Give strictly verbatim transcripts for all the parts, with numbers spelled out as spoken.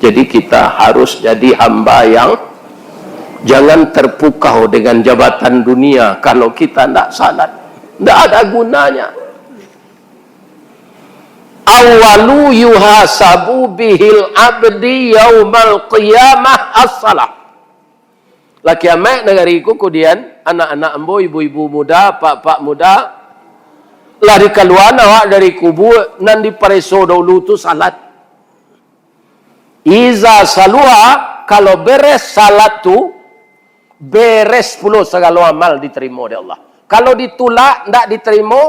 Jadi kita harus jadi hamba yang jangan terpukau dengan jabatan dunia kalau kita ndak salat. Ndak ada gunanya. Awwalu yuhasabu bihil abdi yaumal qiyamah as-salah. Lah kiamaik nagari ku kudian, anak-anak ambo, ibu-ibu muda, apak-apak muda, lah dikaluaan awak dari kubua, nan dipareso daulu tu salat. Iza saluha, kalau beres salat tu, beres pulo sagalo amal ditarimo dek Allah. Kalau ditulak, ndak ditarimo,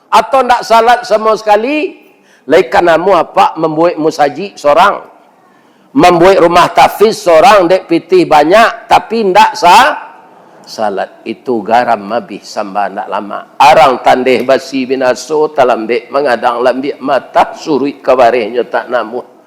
atau ndak salat samo sakali, lai ka namuah apak mambuek musajik sorang, mambuek rumah tahfiz sorang, dek pitih banyak, tapi ndak sa-, salat. Itu garam abih samba ndak lamak. Arang tandeh basi binaso, talambek mangadang lambiak matah, suruik ka barehnyo tak namuah.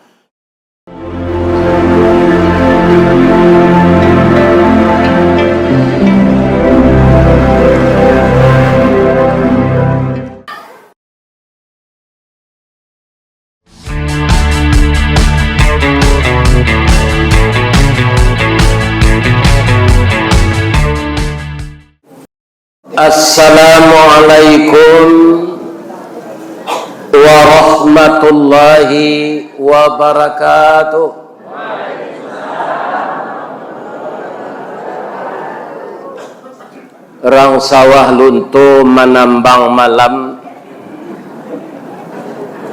Assalamualaikum warahmatullahi wabarakatuh. Rang sawah lunto manambang malam,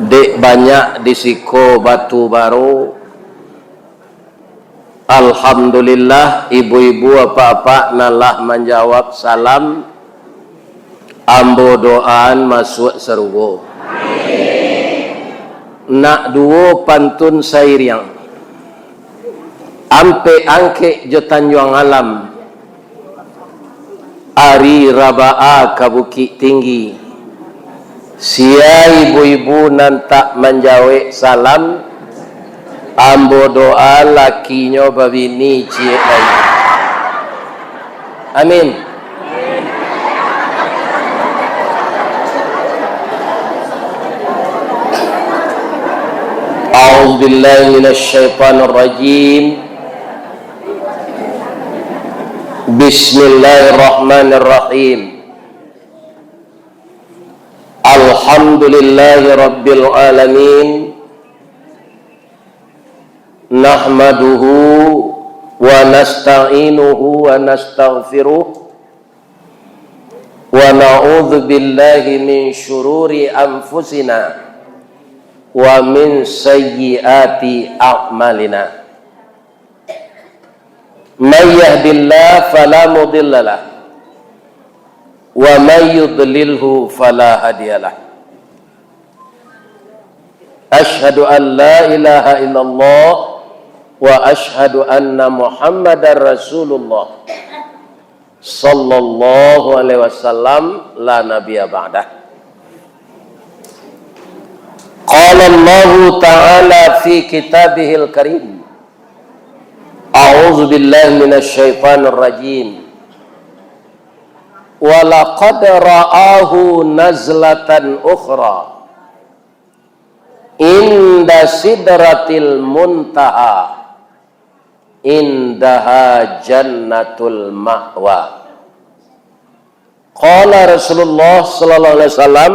dek banyak di siko batu baro. Alhamdulillah, ibu-ibu, apak-apak nan lah manjawab salam, ambo doaan masuak sarugo. Nak duo pantun sairiang. Ampek Angkek jo Tanjuang Alam, Ari Rabaa ka Bukik Tinggi. Sia ibu-ibu nan tak manjawek salam, ambo doa lakinyo babini ciek lai. Amin. A'udzubillahi minasyaitonirrajim. Bismillahirrahmanirrahim. Alhamdulillahi rabbil alamin. Nahmaduhu wa nasta'inuhu wa nastaghfiruh. Wa na'udzu billahi min syururi anfusina wa min sayyiati a'malina. May yahdillahu fala mudhillalah, wa may yudlilhu fala hadiyalah. Asyhadu an la ilaha illallah wa asyhadu anna Muhammadar Rasulullah sallallahu alaihi wasallam, la nabiyya ba'dah. Qala Allahu ta'ala fi kitabihil karim. A'udzu billahi minasy syaithanir rajim. Wa laqad ra'ahu nazlatan ukhra. Inda sidratil muntaha. Indaha jannatul ma'wa. Qala Rasulullah sallallahu alaihi wasallam,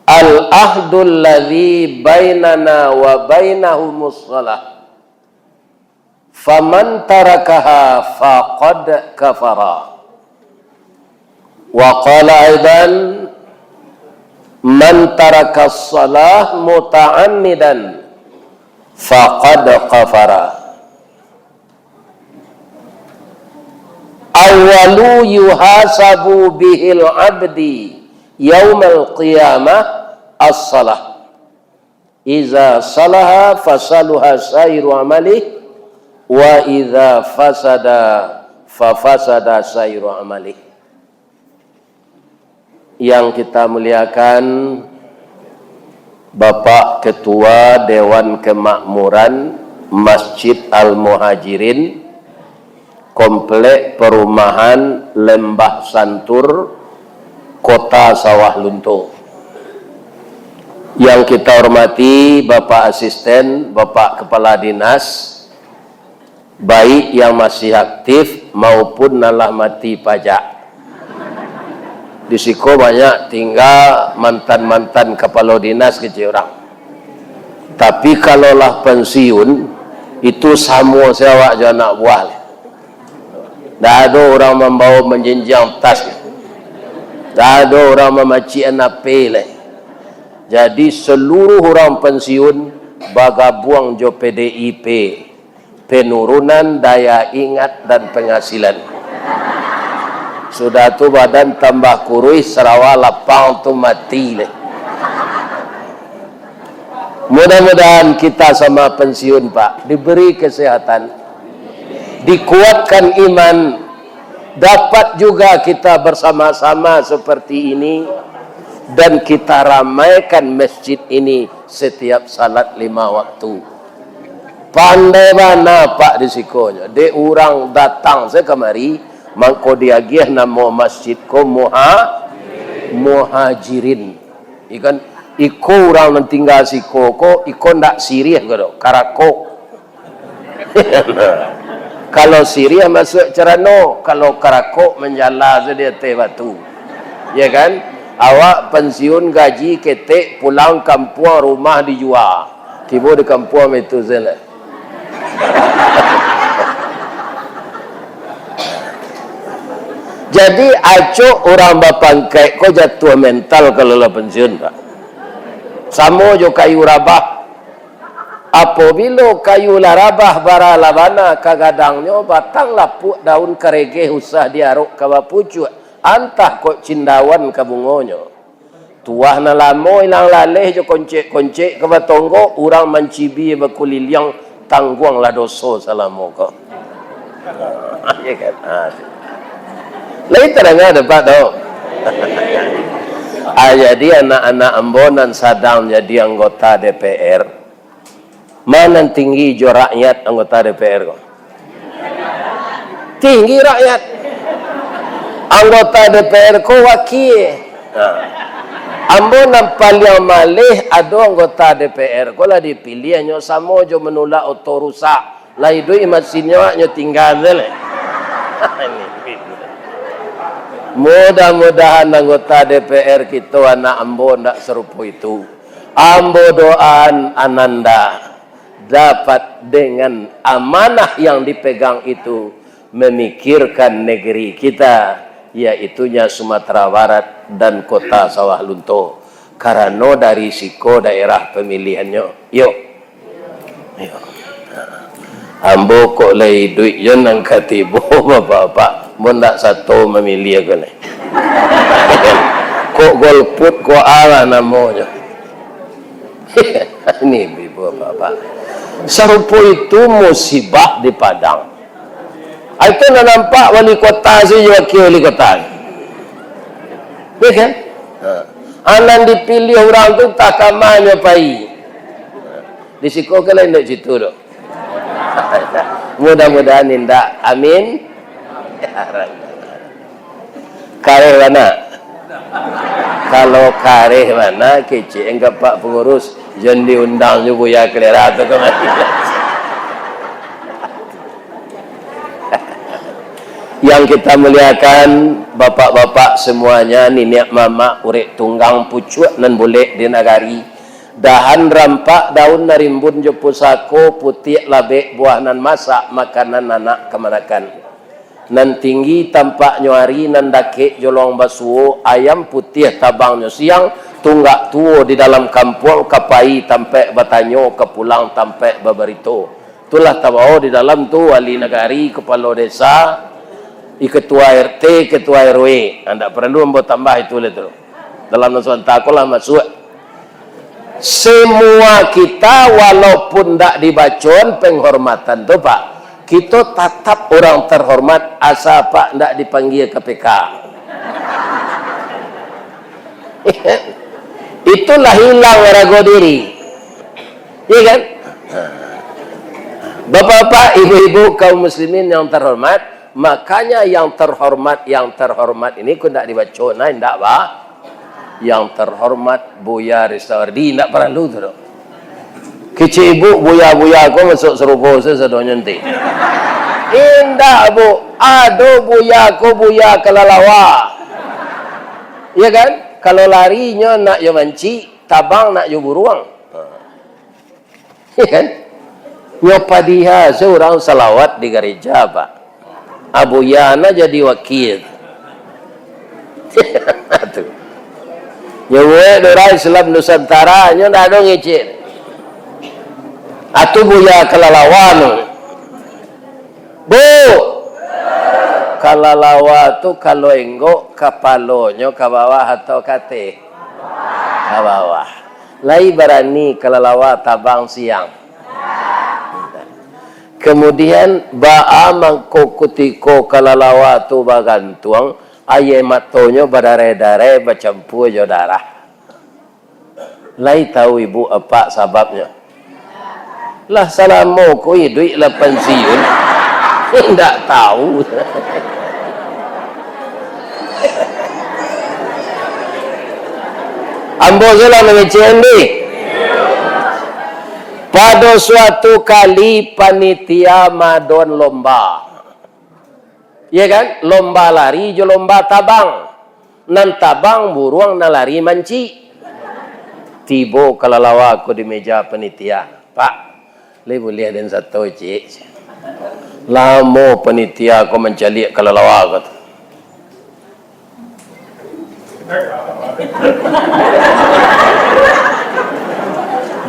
"Al-ahdul ladzi bainana wa bainahumus shalah. Faman tarakaha faqad kafara." Wa qala aidan, "Man tarakas shalah muta'ammidan faqad kafara." Awwalu yuhasabu bihil abdi yaumal qiyamah as-shalah. Iza salaha fasaluha sairu amalih, wa iza fasada fafasada sairu amalih. Yang kita muliakan, Bapak Ketua Dewan Kemakmuran Masjid Al-Muhajirin, Komplek Perumahan Lembah Santur, Kota Sawah Lunto. Yang kita hormati Bapak Asisten, Bapak Kepala Dinas, baik yang masih aktif maupun nan lah mati pajak. Di siko banyak tingga mantan-mantan kapalo dinas kecek urang. Tapi kalau lah pensiun, itu samo se awak jo anak buah lai. Ndak ado urang mambawa manjinjiang tas. Ndak ado urang mamacikan H P lai. Jadi, seluruh urang pensiun bagabuang jo P D I P, penurunan daya ingat dan penghasilan. Sudah tu badan tambah kuruih, sarawa lapang tu mati lai. Mudah-mudahan kita sama pensiun, Pak, diberi kesehatan, dikuatkan iman, dapat juga kita bersama-sama seperti ini, dan kita ramaikan masjid ini setiap salat lima waktu. Pandai bana, Pak, di sikonyo. Dek urang datang se kamari, mangko diagiah namo masjid ko Muha-, Muhajirin. Ikan, iko urang nan tingga siko ko, iko ndak siriah ko do, karakok. Kalau siriah masuak carano, kalau karakok manjala se di ateh batu. Ya kan? Awak pensiun gaji ketek, pulang kampuang rumah dijua. Tibo di kampuang itu se lah. Jadi, acok urang bapangkaik ko jatuah mental kalau lah pensiun, Pak. Samo jo kayu rabah. Apobilo kayu lah rabah bara lah bana ka gadangnyo, batang lapuak, daun karegeh, usah diarok ka bapucuak, antah kok cindawan ka bungonyo. Tuah nan lamo ilang laleh jo koncek-koncek ka batonggo, urang mancibi bakuliliang, tangguanglah doso salamo ko. Ya kan? Ha, tu. Lai tadanga dek Apak tu? Ah, jadi anak-anak ambo nan sadang jadi anggota D P R, ma nan tinggi jo rakyat anggota D P R ko? Tinggi rakyat. Anggota D P R ko wakie. Nah, ambo nan paliang maleh ado anggota D P R ko lah dipiliah, nyo samo jo manulak oto rusak. Lah iduik masinnyo, nyo tingga se lai. Mudah-mudahan anggota D P R kito, anak ambo, ndak sarupo itu. Ambo doaan Ananda dapat dengan amanah yang dipegang itu memikirkan negeri kita, yaitunya Sumatera Barat dan Kota Sawah Lunto. Karano dari siko daerah pamiliannyo. Yo. Yo. Ambo kok lai iduik jo nan ka tibo, Bapak-bapak. Ambo ndak sato mamiliah ko lai. Kok golput, kok alah namonyo. Ini ibu-ibu, bapak-bapak. Sarupo itu musibah di Padang. Ah, itu nan nampak wali kota si, wakil wali kota. Ya kan? Ha. Ah, nan dipilih urang tu antah ka ma nyo pai. Di siko ka lain dek situ tu. Mudah-mudahan indak. Amin. Kareh bana. Kalau kareh bana, kecek ang ka Pak Pangurus, jan diundang jo Buya Kalera tu kamari. Yang kita muliakan, bapak-bapak semuanya, niniak mamak, urek tunggang, pucuak nan bulek di nagari, dahan rampak, daun nan rimbun jo pusako, putiak labek, buah nan masak, makanan anak kamanakan. Nan tinggi tampaknyo ari, nan dakek jolong basuo, ayam putiah tabangnyo siang, tunggak tuo di dalam kampuang, ka pai tampek batanyo, ka pulang tampek babarito. Itulah tabao di dalam tu wali nagari, kapalo desa, i ketua R T, ketua R W. Nah, ndak paralu ambo tambah itu lai tu. Dalam nan sabanta ko lah masuak. Semua kita, walaupun ndak dibacoan penghormatan tu, Pak, kito tatap urang terhormat, asa Pak ndak dipanggia K P K. Itulah hilang rago diri. Iya kan? Bapak-bapak, ibu-ibu, kaum muslimin yang terhormat, makanya yang terhormat, yang terhormat ini ko ndak dibaco, nah, ndak, Pak? Yang terhormat Buya Ristawardi, indak paralu tu doh. Kecek ibu, buya-buya ko masuk sarugo sasadonyo nanti. Indak, Bu. Ado buya ko buya kalalawa. Iya kan? Kalau lari nyo nak jo mancik, tabang nak jo buruang. Ha. Iya kan? Nyo padiha se urang salawat di gareja, Pak. Abuya na jadi wakil. Tu. Nyo buek doh urang Islam Nusantara, nyo ndak ado ngecek. Atu buya kalalawa tu. Bu! Kalalawa tu kalau enggok, kapalonyo ka bawah atau ka ateh? Ka bawah. Lai barani kalalawa tabang siang? Kemudian, baa mangko kutiko kalalawa tu bagantuang, aia matonyo badareh-dareh bacampua jo darah? Lai tahu ibu apak sababnyo? Lah salamo ko iduik lah pansiun, indak tahu. Ambo se lah mangecek, deh. Pado suatu kali panitia maadon lomba. Iya kan? Lomba lari jo lomba tabang. Nan tabang buruang, nan lari mancik. Tibo kalalawa ko di meja panitia. "Pak, lai buliah den sato ciek?" Lamo panitia ko mancaliak kalalawa ko tu.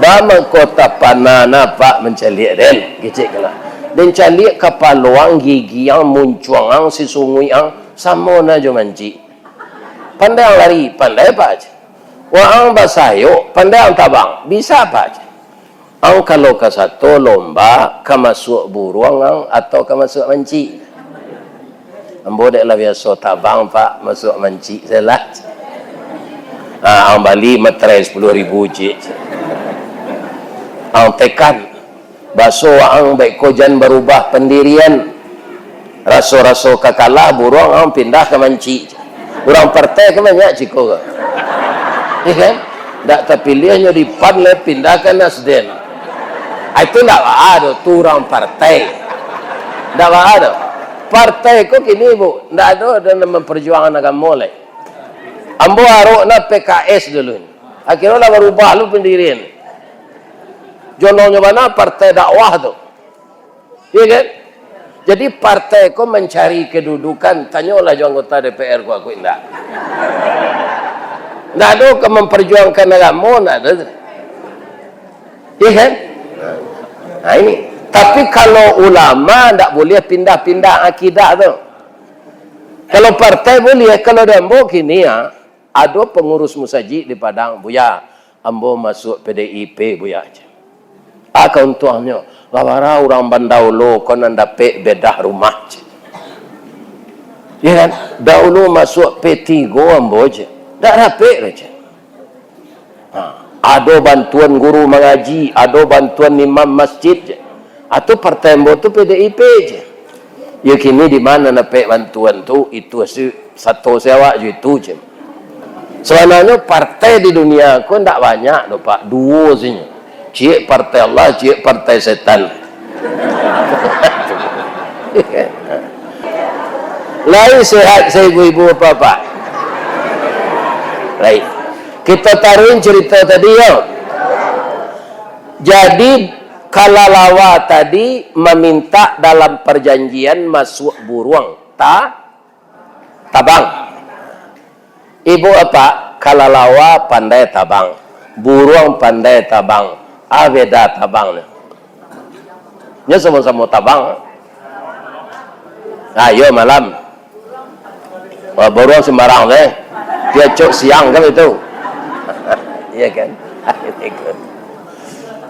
"Baa mangko tapana na, Pak, mancaliak den?" Kecek kala. "Den caliak kapalo ang, gigi ang, muncuang ang, sisunguik ang, samo na jo mancik. Pandai ang lari?" "Pandai, Pak," cek. "Waang basayok, pandai ang tabang?" "Bisa, Pak," cek. "Ang kalau ka sato lomba, ka masuak buruang ang atau ka masuak mancik?" "Ambo dek lah biaso tabang, Pak, masuak mancik se lah." "Ah, ang bali materai sapuluah ribu ciek. Ang tekan, baso ang baiko jan barubah pandirian. Raso-raso ka kalah buruang, ang pindah ka mancik." Urang partai kan banyak ciko ko. Iya kan? Ndak tapiliah nyo di PAN, lai pindah ka Nasdem. Ah, itu ndak baa doh, tu urang partai. Ndak baa doh. Partai ko kini, Bu, ndak ado, ado nan mamparjuangan agamo lai. Ambo arok na P K S dulu. Akhirnyo lah barubah lu pandirian. Jondongnyo bana partai dakwah tu. Iya kan? Jadi partai ko mancari kedudukan, tanyolah jo anggota D P R ko, aku indak. Ndak ado ka mamparjuangkan agamo, ndak ado tu. Iya kan? Nah, ini. Tapi kalau ulama ndak boleh pindah-pindah akidah tu. Kalau partai boleh, kalau di ambo kini, ya, ado pangurus musajik di Padang, "Buya, ambo masuak P D I P, Buya," cek. "Ah, kauntuangnyo?" "Lah bara urang bandaulo ko nan dapek bedah rumah," cek. Iya kan? "Dahulu masuak P tigo ambo," cek. "Ndak dapek," cek. Ha, ado bantuan guru mangaji, ado bantuan imam masjid, cek. Atau partai ambo tu P D I P, cek. Yo kini di ma nan dapek bantuan tu, itu si sato si awak jo itu, cek. Sabananyo partai di dunia ko ndak banyak doh, Pak. Duo sajo. Ciek partai Allah, ciek partai setan. Lai sehat sa ibu-ibu bapak-bapak? Lai. Kita taruhin cerita tadi, yo. Jadi, kalalawa tadi maminta dalam perjanjian masuak buruang, ta-, tabang. Ibu apak, kalalawa pandai tabang, buruang pandai tabang, ah, beda tabang nyo. Nyo samo-samo tabang. Ayo malam. Wah, buruang sembarang deh. Dia cok siang kan itu. Iya kan?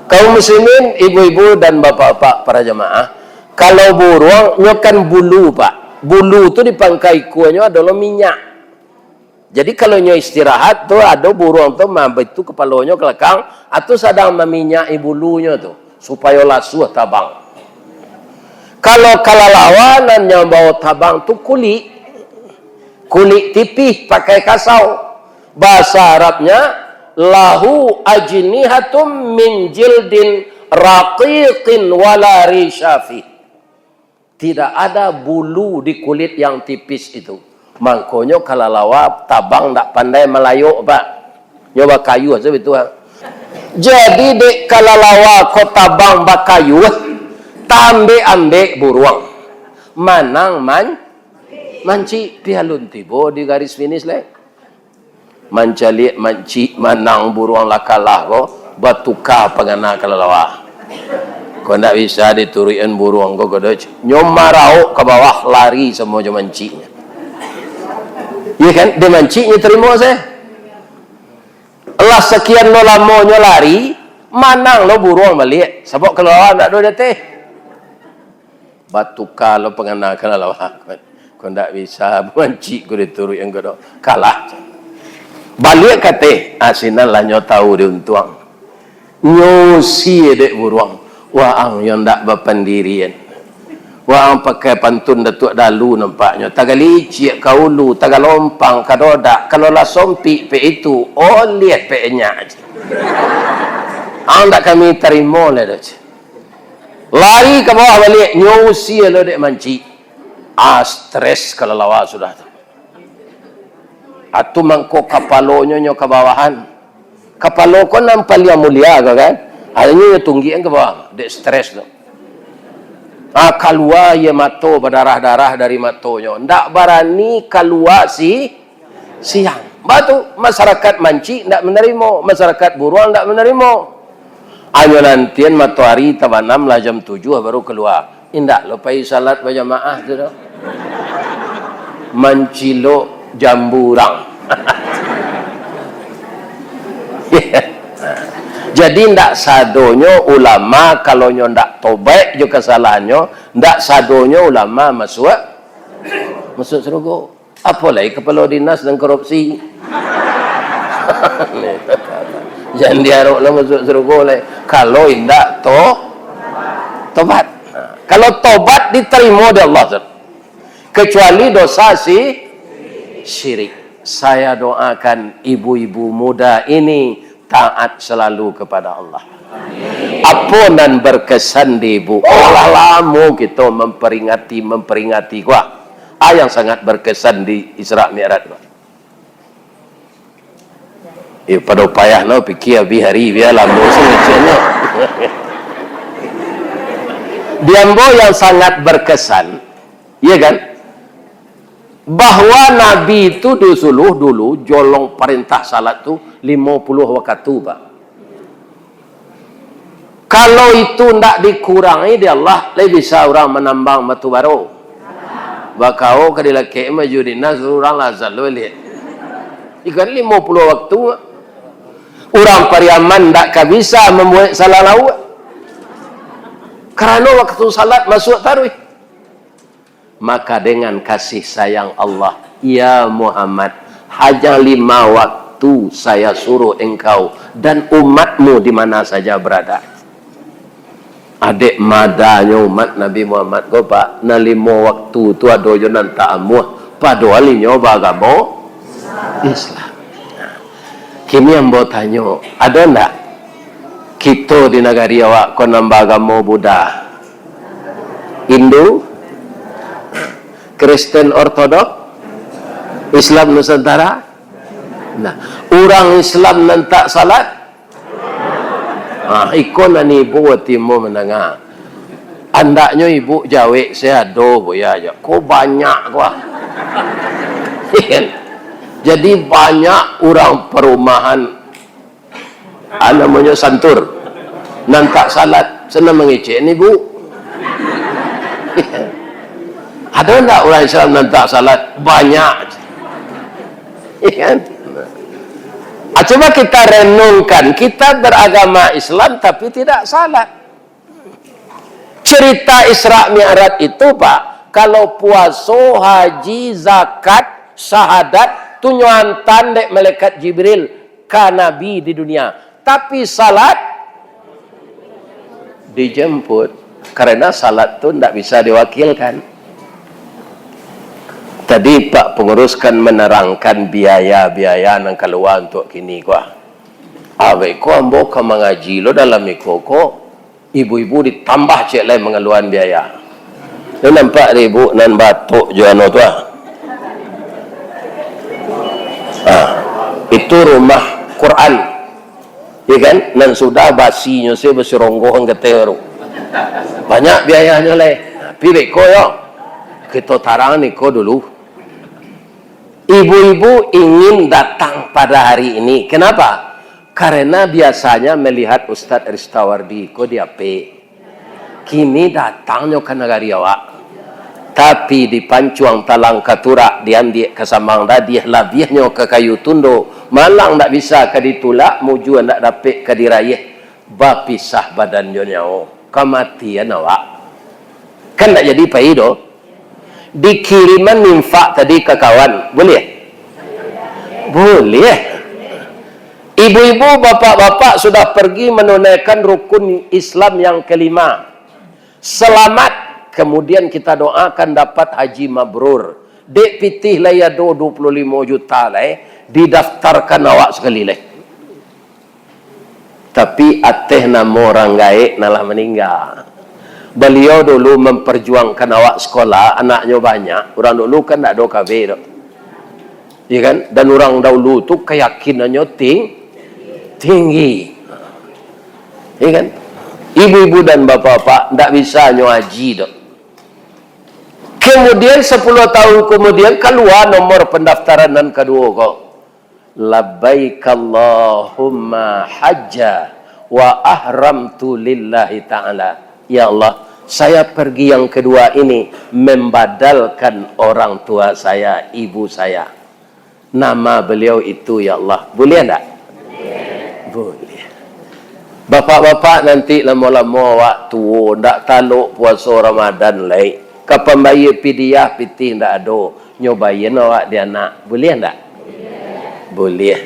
Kaum muslimin, ibu-ibu dan bapak-bapak para jamaah, kalau buruang nyo kan bulu, Pak. Bulu tu di pangka ikuanyo adalah minyak. Jadi, kalau nyo istirahat tu, ado buruang tu mambitu kapalonyo ka balakang, atu sadang maminyaki bulunyo tu, supayo lasuah tabang. Kalau kalalawa nan nyo bao tabang tu kulik, kulik tipih pakai kasau, Bahasa Arabnya, "Lahu ajnihatum min jildin raqiqin wala risha fih." Tidak ada bulu di kulit yang tipis itu. Mangkonyo kalalawa tabang ndak pandai malayok, Pak. Nyo bakayuah sajo itu, ha. Jadi, dek kalalawa ko tabang bakayuah, tambek-ambek buruang. Manang man-, mancik, pialun tibo di garis finish, leh. Mancaliak mancik manang buruang lah kalah ko, batuka pangana kalalawa. Ko ndak bisa dituruikan buruang ko, ko doh. Nyo marauk ka bawah, lari samo jo manciknyo. Iya kan? Dek manciknyo tarimo se. Lah sakian lo lamonyo lari, manang lo buruang baliak. Sabab kalalawa ndak ado di ateh. Batuka lo pangana kalalawa. Ko ndak bisa, mancik ko dituruikan ko doh. Kalah. Baliak ka ateh, ah, sinan lah nyo tahu di untuang. Nyo usie dek buruang. Waang yo ndak bapandirian. Waang pakai pantun Datuak Dalu nampaknyo. Tagalicik ka ulu, tagalompang ka dodak. Kalau lah sompik pek itu, oliah pek nyak. Ang ndak kami tarimo lai doh. Lari ka bawah baliak, nyo usie lo dek mancik. Ah, stres kalalawa sudah tu. Atu mangko kapalonyo nyo ka bawahan. Kapalo ko nan paliang mulia ko kan. Akhirnyo nyo tunggikan ka bawah, dek stres tu. Ah, kalua aia mato badarah-darah dari matonyo. Ndak barani kalua si siang. Batu, masyarakat mancik ndak manarimo, masyarakat buruang ndak manarimo. Anyo nantian matoari tabanam lah jam tujuah baru kalua. Indak lo pai salat bajamaah tu doh. Mancilok jambu urang. Jadi, ndak sadonyo ulama, kalau nyo ndak tobaik jo kasalahannyo, ndak sadonyo ulama masuak, masuak sarugo. Apo lai kapalo dinas nan korupsi? Jan diarok lah masuak sarugo lai. Kalau indak to-, tobat. Nah, kalau tobat ditarimo dek Allah, Ustaz. Kecuali dosa si-, syirik. Saya doakan ibu-ibu muda ini taat selalu kepada Allah. Apo nan berkesan di ibu? Lah lamo kito memperingati, memperingati, kuah. Ah, yang sangat berkesan di Isra Mi'raj, Pak. Yo, pado payah no, pikir abih hari, biar lamo sih ngeceknyo. Di ambo yang sangat berkesan, iya kan? Bahwa Nabi tu disuruh dulu, jolong parentah salat tu limo puluah wakatu, Pak. Kalau itu ndak dikurangi dek Allah, lai bisa urang manambang batu baro. Bakau ka dilakek maju dinas, urang lah selalu liek. Ikan limo puluah waktu. Urang Pariaman ndak ka bisa mambuek salah lauak. Karano waktu salat masuak taruih. Maka dengan kasih sayang Allah, "Ya Muhammad, hanya lima waktu saya suruh engkau dan umatmu di mana saja berada." Adek madanyo umat Nabi Muhammad ko, Pak, nan limo waktu tu ado jo nan tak amuah, padohal inyo baagamo Islam. Kini ambo tanyo, ado ndak kito di nagari awak ko nan baagamo Buddha? Hindu, Kristen Ortodok, Islam Nusantara. Nah, urang Islam nan tak salat. Ah, iko nan ibu watimo mandanga. Andaknyo ibu jawek se ado, buya aja. Ko banyak ko ah. Jadi banyak urang perumahan Ah, namonyo santur. Nan tak salat, senang mangecek ni, Bu. Ado ndak urang Islam nan tak salat? Banyak. Iya kan? Ah, coba kita renungkan, kita beragama Islam tapi tidak salat. Cerita Isra Mi'raj itu, Pak, kalau puaso, haji, zakat, syahadat, tu nyo antan dek malaikat Jibril ka Nabi di dunia. Tapi salat dijemput, karena salat tu ndak bisa diwakilkan. Jadi, Pak Pangurus kan manerangkan biaya-biaya nan kalua untuak kini ko. Awak ko ambo ka mangaji lo dalam iko ko, ibu-ibu ditambah ciek lai mangaluan biaya. Nyo nampak dek ibu nan batuk jo anu tu, ah. Ah, itu rumah Quran. Ya kan? Nan sudah basinyo se basironggoh ang kateh baru. Banyak biayanyo lai. Tapi beko yo. Kito tarang niko dulu. Ibu-ibu ingin datang pada hari ini. Kenapa? Karena biasanya melihat Ustadz Ristawardi ko di A P. Kini datangnyo ka nagari awak. Tapi dipancuang talang ka turak, diambiak ka samang dadiah, labiahnyo ka kayu tundo, malang ndak bisa ka ditulak, mujua ndak dapek ka dirayeh, bapisah badan jo nyawo, kamatian awak. Kan ndak jadi pai doh. Dikiriman infak tadi ka kawan, buliah? Buliah. Ibu-ibu, bapak-bapak sudah pergi menunaikan rukun Islam yang kelima. Selamat. Kemudian kita doakan dapat haji mabrur. Dek pitih lai ado dua puluh limo juta lai, didaftarkan awak sakali lai. Tapi ateh namo urang gaek nan lah maningga. Baliau dulu memperjuangkan awak sekolah, anaknyo banyak. Urang dulu kan ndak ado K B tu. Ya kan? Dan urang dahulu tu keyakinannyo ting-, tinggi. Ya kan? Ibu-ibu dan bapak-bapak, ndak bisa nyo haji tu. Kemudian sepuluh tahun kemudian, kalua nomor pendaftaran nan kaduo ko. Labbaik Allahumma hajja wa ahramtu lillahi ta'ala. Ya Allah, saya pergi yang kedua ini membadalkan orang tua saya, ibu saya. Nama beliau itu, ya Allah. Buliah ndak? Buliah. Bapak-bapak, nanti lamo-lamo awak tuo, ndak talok puaso Ramadan lai. Ka pambayia pidiah pitih ndak ado. Nyo baian awak di anak. Buliah ndak? Buliah.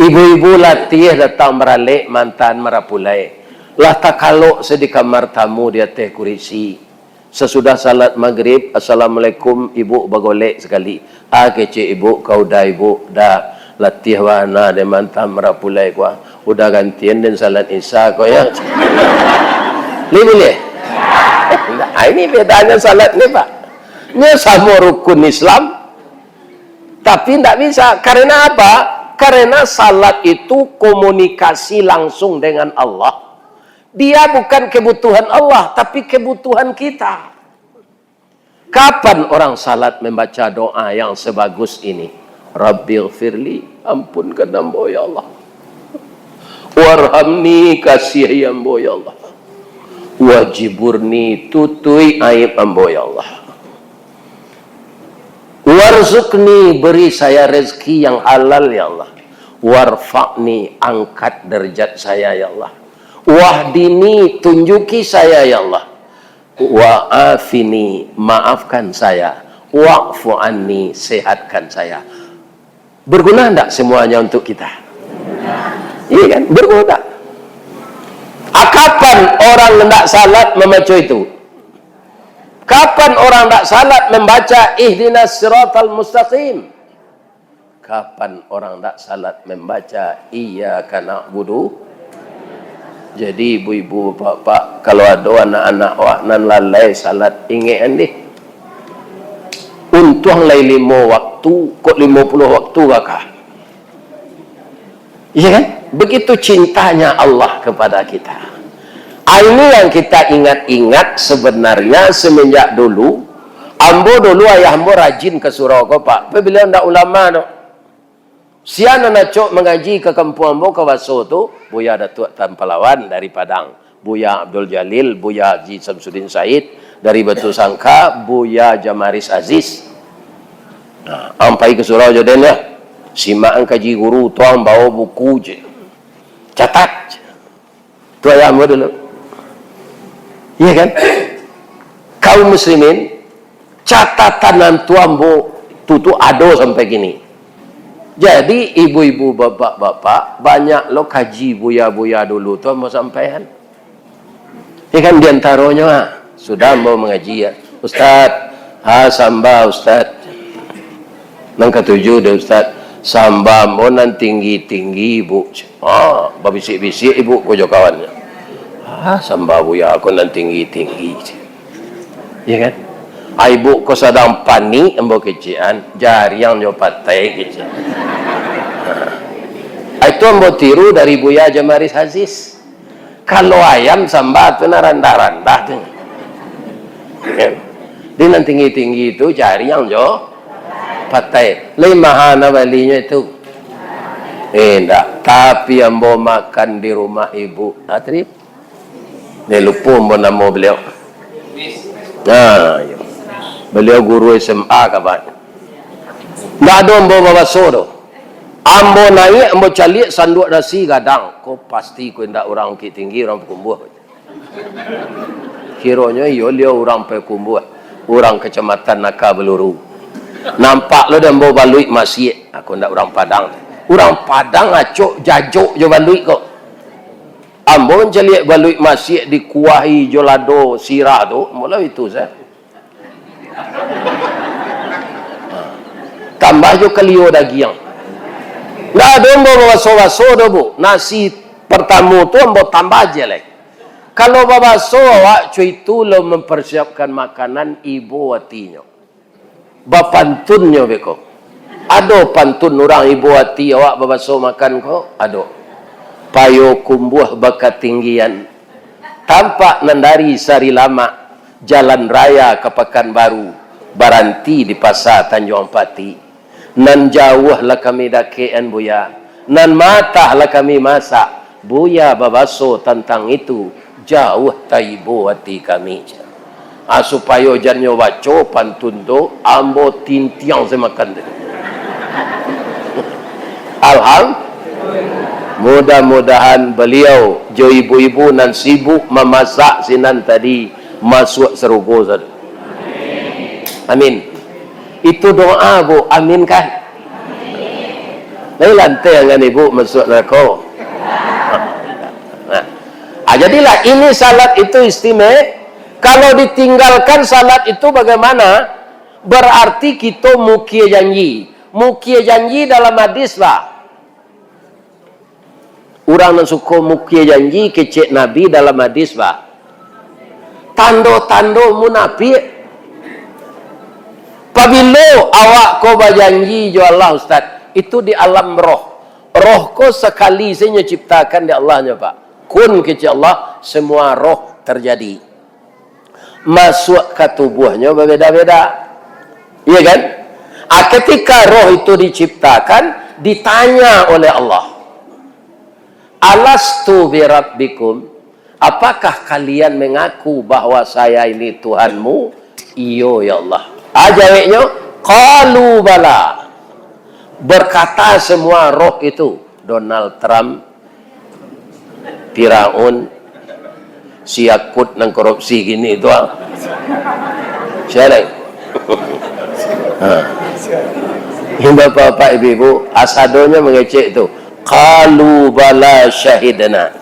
Ibu-ibu latiah datang baralek mantan marapulai. Lah takalok se di kamar tamu di ateh kurisi. Sasudah salat magrib, "Assalamualaikum, Ibu," bagolek sakali. "Ah, kecek Ibu, ka udah Ibu, dah latiah bana dek mantan marapulai ko. Udah gantian den salat Isya ko, yo." Lai buliah? Nah, ini bedanya salat ni, Pak. Nyo samo rukun Islam, tapi ndak bisa. Karena apa? Karena salat itu komunikasi langsung dengan Allah. Dia bukan kebutuhan Allah, tapi kebutuhan kita. Kapan orang salat membaca doa yang sebagus ini? "Rabbighfirli," ampunkan ambo, ya Allah. "Warhamni," kasiahi ambo, ya Allah. "Wajburni," tutui aib ambo, ya Allah. "Warzuqni," beri saya rezeki yang halal, ya Allah. "Warfa'ni," angkat derajat saya, ya Allah. "Wahdini," tunjuki saya, ya Allah. "Wa'afini," maafkan saya. "Wa'fu anni," sehatkan saya. Berguna ndak semuanya untuk kita? Iya kan? Berguna. Ah, kapan orang ndak salat membaca itu? Kapan orang ndak salat membaca ihdinas siratal mustaqim? Kapan orang ndak salat membaca iyyaka na'budu? Jadi, ibu-ibu, bapak-bapak, kalau ado anak-anak awak nan lalai salat, ingek an dih. Untuang lai limo waktu, kok limo puluah waktu kakah. Iya kan? Begitu cintanya Allah kepada kita. Ah, ini yang kita ingat-ingat sebenarnya semenjak dulu. Ambo dulu, ayah ambo rajin ka surau ko, Pak. Tapi beliau ndak ulama tu. Sia nan acok mangaji ka kampuang ambo ka Baso tu, Buya Datuak Tan Palawan dari Padang, Buya Abdul Jalil, Buya Haji Samsudin Said dari Batusangka, Buya Jamaris Aziz. Nah, ang pai ka surau jo den, yo. Simak ang kaji guru, tuang bawa buku je. Catat. Tu ayah ambo dulu. Iya kan? Kaum muslimin, catatan nan tu ambo tu, tu ado sampai kini. Jadi, ibu-ibu, bapak-bapak, banyak lo kaji buya-buya dulu tu ambo sampaian. Iya kan, di antaronyo, ah, sudah ambo mangaji, ya. "Ustaz, ha, samba, Ustaz." Nan katujuah dek Ustaz, samba ambo nan tinggi-tinggi, Buk. Ha, babisik-bisik ibuk ko jo kawannyo. Ah, samba Buya ko nan tinggi-tinggi. Ya kan? Ah, ibuk ko sadang panik ambo kecek an, jariang jo patai kecek. Ha. Ah, itu ambo tiru dari Buya Jamaris Aziz. Kalau ayam samba tu nan randah-randah tu. Di nan tinggi-tinggi tu jariang jo patai. Lai maha nan balinyo itu. Eh, indak. Tapi ambo makan di rumah ibu. Ah, tadi. Ni lupo ambo namo beliau. Nah, iyo. Beliau guru S M A kaban. Ndak ado ambo babaso doh. Ambo naiak, ambo caliak sanduak nasi gadang. Ko pasti ko indak urang Bukittinggi, urang Payakumbuah. Kironyo iyo liau urang Payakumbuah, urang Kacamatan Naka Baluru. Nampak lo dek ambo baluik masiak. Ah, ko ndak urang Padang. Urang Padang acok jajok jo baluik ko. Ambo mancaliak baluik masiak dikuahi jo lado sirah tu, ambo lah itu sajo. Ha. Tambah jo kalio dagiang. Ndak ado ambo babaso-baso doh, Bu. Nasi partamo tu ambo tambah je lai. Kalau babaso awak, co itu lo mamparsiapkan makanan, ibo atinyo. Bapantunnyo beko. Ado pantun urang ibo ati awak babaso makan ko? Ado. Payakumbuah Bakatinggian. Tampak nan dari Sari Lamak, jalan raya ka Pakanbaru, baranti di Pasa Tanjuang Pati. Nan jauah lah kami dakek-an, Buya, nan matah lah kami masak, Buya babaso tantang itu, jauah taibo ati kami. Ah, supayo jan nyo baco pantun tu, ambo tintiang se makan tu. Alham-, mudah-mudahan baliau jo ibu-ibu nan sibuk mamasak sinan tadi masuak sarugo sado. Amin. Itu doa, Bu. Amin kah? Lai lanteh angan ibu masuak narako. Nah. Ah, jadilah ini salat itu istimewa. Kalau ditinggalkan salat itu bagaimana? Berarti kito mukie janji. Mukie janji dalam hadis, bah. Urang nan suko mukie janji kecek Nabi dalam hadis, bah. Tando-tando munapiak. Pabilo awak ko bajanji jo Allah, Ustaz? Itu di alam roh. Roh ko sakali sajo ciptakan dek Allah nyo, Pak. Kun kecek Allah, semua roh terjadi. Masuak ka tubuahnyo babeda-beda. Iya kan? Ah, ketika roh itu diciptakan, ditanya oleh Allah, "Alastu birabbikum? Apakah kalian mengaku bahwa saya ini Tuhanmu?" "Iyo, ya Allah." Ah, jaweknyo, "Qalu bala." Berkata semua roh itu, Donald Trump, Firaun, si Yakut nan korupsi kini tu, ah. Sia lai? Ha. Bapak-bapak, ibu-ibu, asadonyo mangecek tu. Qalu bala syahidna.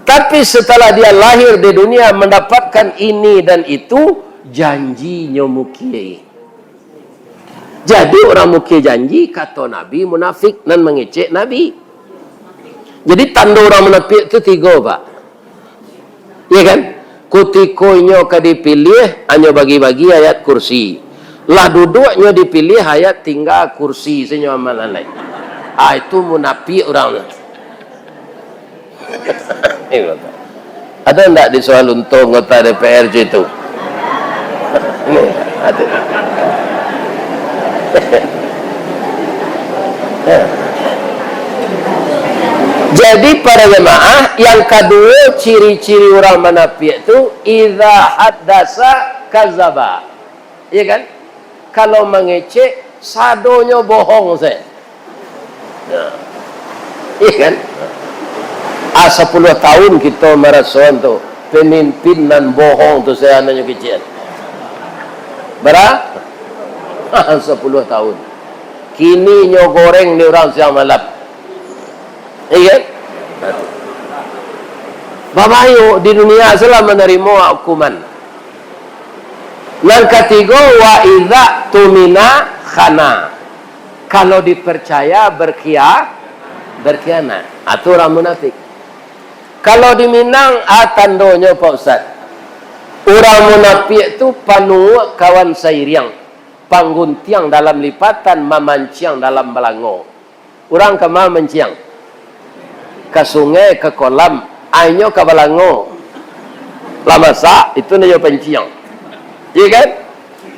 Tapi setelah dia lahir di dunia, mendapatkan ini dan itu, janjinyo mukie. Jadi, urang mukie janji, kato Nabi, munafik nan mangecek Nabi. Jadi, tando urang munafik tu tigo, Pak. Iya kan? Kutiko inyo ka dipiliah, anyo bagi-bagi ayat kursi. Lah duduak nyo dipiliah ayat, tingga kursi, sanyo amalan lai. Ah, itu munafik urang tu. Ado ndak di Soalunto anggota D P R situ? Ado. Jadi, para jemaah, yang kaduo, ciri-ciri urang manapiak tu, idza haddasa kazaba. Iya kan? Kalau mangecek, sadonyo bohong se. Nah. Iya kan? Ah, sapuluah tahun kito marasoan tu, pemimpin nan bohong tu se anaknyo kecek. Bara? Sapuluah tahun. Kini nyo goreng ni urang siang malam. Iya kan? Babayo di dunia salah manarimo hukuman. Nan katigo, wa idza tumina khana. Kalau dipercaya, berkhia-, berkhianat. Ah, tu urang munafik. Kalau di Minang, ah, tandonyo, Pak Ustaz. Urang munafik tu panuak kawan sairiang, pangguntiang dalam lipatan, mamanciang dalam balango. Urang kama manciang? Ka sungai, ka kolam, ainyo ka balango. Lah masak, itu nyo panciang. Iya kan?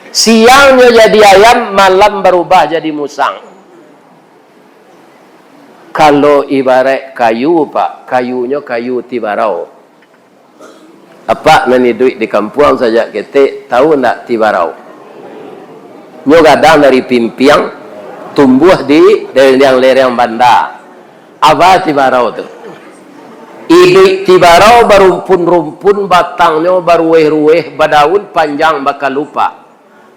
Siangnyo jadi ayam, malam barubah jadi musang. Kalau ibarat kayu, Pak, kayunyo kayu tibarau. Apak nan iduik di kampuang sajak ketek, tahu ndak tibarau? Nyo gadang dari pimpiang, tumbuah di lereng-lereng banda. Apa tibarau tu? Iduik tibarau barumpun-rumpun, batangnyo baruweh-ruweh, badaun panjang bakalupak.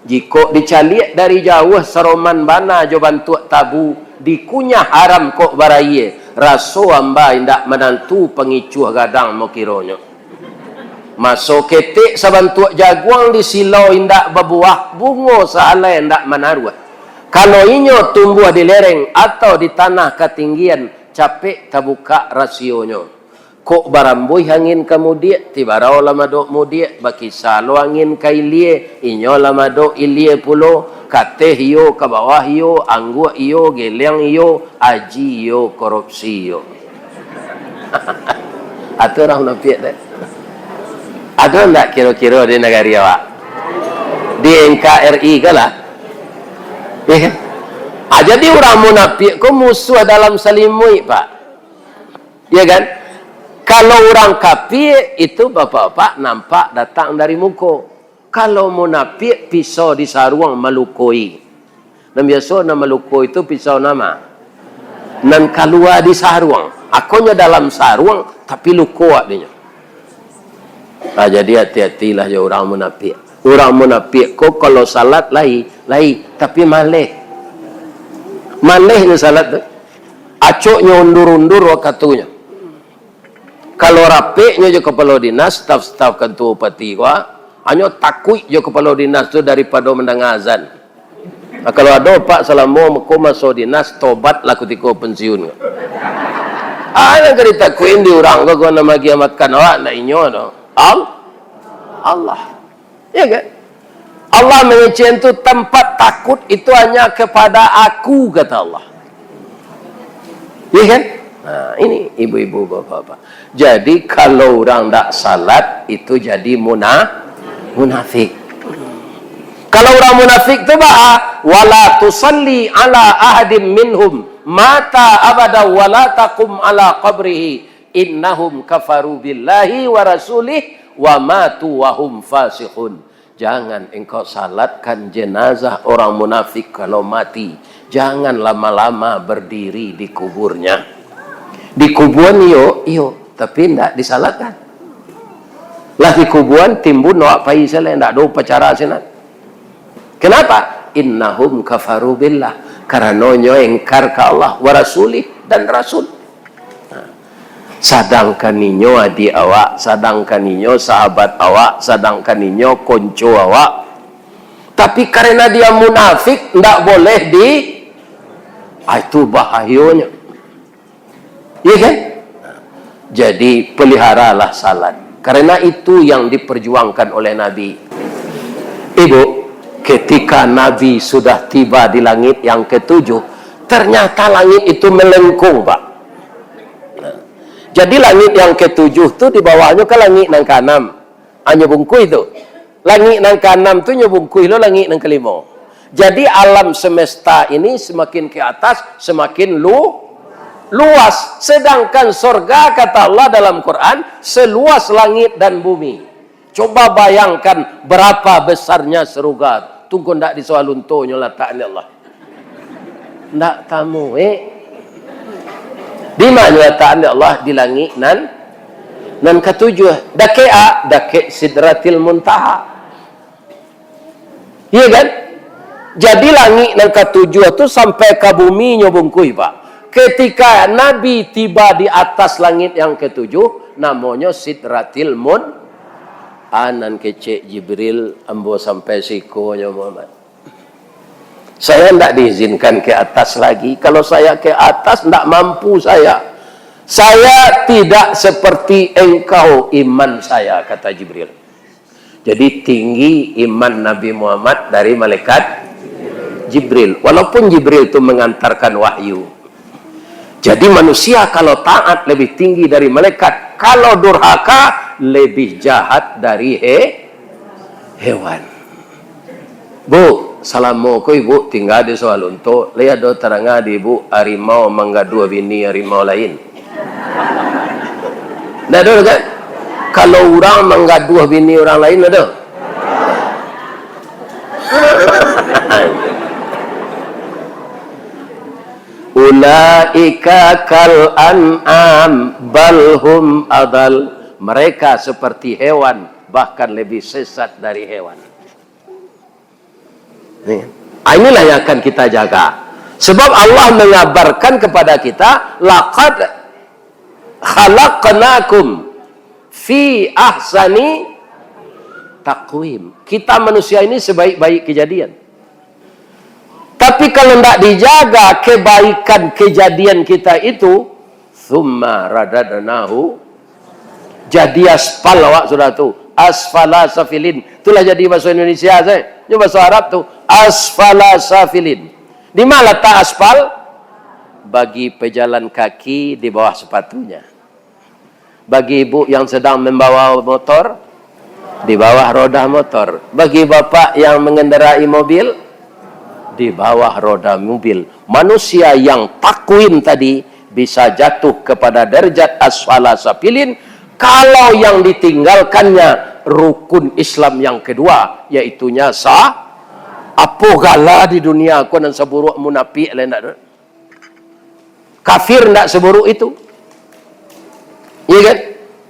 Jikok dicaliak dari jauah, saroman bana jo bantuak tabu, dikunyah haram kok barayie, raso amba indak manantu, pangicuah gadang mokironyo. Maso ketek sabantuak jaguang, di silau indak babuah, bungo sahalai indak manaruah. Kalau inyo tumbuah di lereng atau di tanah katinggian, capek tabukak rasionyo. Kok barambuih angin ka mudiak, tibarau lah madok mudiak, bakisa lo angin ka ilie, inyo lah madok ilie pulo, kateh iyo, ka bawah iyo, angguak iyo, geleng iyo, aji iyo, korupsi iyo. Atu urang munapiak tu. Ado ndak kiro-kiro di nagari awak? Di N K R I ko lah. Iya kan? Ah, jadi urang munapiak ko musuah dalam salimuik, Pak. Ya kan? Kalau urang kapia, itu bapak-bapak nampak datang dari muko. Kalau munapiak, pisau di saruang malukoi. Nan biaso nan malukoi tu pisau nama? Nan kalua di saruang. Akonyo dalam saruang, tapi luko awak dinyo. Ah, jadi hati-hatilah jo urang munapiak. Urang munapiak ko kalau salat lai, lai, tapi maleh. Malehnyo salat tu. Acoknyo undur-undur wakatunyo. Kalau rapeknyo jo kapalo dinas, staf-staf kantua bupati ko, hanyo takuik jo kapalo dinas tu daripado mandanga azan. Nah, kalau ado, Pak, salamo ko maso dinas, tobatlah kutiko pensiun ko. Ah, nan ka ditakuik di urang ko, ko nan magiah makan awak, ndak inyo doh. Al-, Allah. Ya kan? Allah mengecekan tu, tempat takut itu hanya kepada Aku, kata Allah. Ya kan? Nah, ini ibu-ibu, bapak-bapak. Jadi, kalau urang ndak salat, itu jadi muna-, munafik. Kalau urang munafik tu, bah, "Wala tusalli ala ahadim minhum mata abada wala taqum ala qabrihi, innahum kafaru billahi wa rasulih wa matu wa hum fasiqun." Jangan engkau salatkan jenazah orang munafik kalau mati. Jangan lama-lama berdiri di kuburnya. Dikubuan iyo, iyo, tapi ndak disalatkan. Lah dikubuan, timbun awak pai sajo, ndak ado upacara sinan. Kenapa? Innahum kafaru billah. Karano nyo engkar ka Allah, wa rasulih, dan Rasul. Nah, sadangkan inyo adiak awak, sadangkan inyo sahabat awak, sadangkan inyo konco awak. Tapi karena dia munafik, ndak boleh di-, ah, itu bahayonyo. Iya kan? Jadi, peliharalah salat. Karena itu yang diperjuangkan oleh Nabi. Ibu, ketika Nabi sudah tiba di langit yang ketujuh, ternyata langit itu melengkung, Pak. Nah, jadi langit yang ketujuh tu di bawahnyo kan langit nan kaanam. Hanyo bungkuih tu. Langik nan kaanam tu nyo bungkuih lo langik nan kalimo. Jadi, alam semesta ini semakin ke atas, semakin lu-, luas. Sedangkan sorga, kata Allah dalam Quran, seluas langit dan bumi. Coba bayangkan berapa besarnya sorga. Tunggu ndak di Sawalunto nyo latak ni Allah. Ndak tamuek. Di ma nyo latakan dek Allah? Di langik nan, nan katujuah. Dakek a? Dakek Sidratil Muntaha. Iya kan? Jadi langik nan katujuah tu sampai ka bumi nyo bungkuih, Pak. Ketika Nabi tiba di atas langit yang ketujuh, namonyo Sidratil Mun-, a nan kecek Jibril, ambo sampai siko nyo, Muhammad. Saya ndak diizinkan ke atas lagi. Kalau saya ke atas, ndak mampu saya. Saya tidak seperti engkau iman saya, kata Jibril. Jadi tinggi iman Nabi Muhammad dari malaikat Jibril. Walaupun Jibril tu mengantarkan wahyu. Jadi manusia kalau taat lebih tinggi dari malaikat, kalau durhaka lebih jahat dari he-, hewan. Bu, salamo ko ibu tingga di Sawalunto, lai ado tadanga di ibu harimau manggaduah bini harimau lain? Ndak ado kan? Kalau urang manggaduah bini urang lain, ado? Ulaika kal an'am bal hum adal. Mereka seperti hewan, bahkan lebih sesat dari hewan. Nih. Ah, inilah yang akan kita jaga. Sebab Allah mengabarkan kepada kita, "Laqad khalaqnakum fi ahsani taqwim." Kita manusia ini sebaik-baik kejadian. Tapi kalau ndak dijaga kebaikan kejadian kita itu, "Tsumma radadnahu," jadi aspal awak sudah tu. Asfala safilin. Itulah jadi bahasa Indonesia saja. Nyo bahasa Arab tu. Asfala safilin. Di mana letak aspal? Bagi pejalan kaki di bawah sepatunya. Bagi ibu yang sedang membawa motor, di bawah roda motor. Bagi bapak yang mengendarai mobil, di bawah roda mobil. Manusia yang takwim tadi bisa jatuh kepada derajat asfala safilin kalau yang ditinggalkannya rukun Islam yang kedua, yaitunya sa-, apo gala di dunia ko nan saburuk munafik lai ndak tu? Kafir ndak saburuk itu. Iya kan?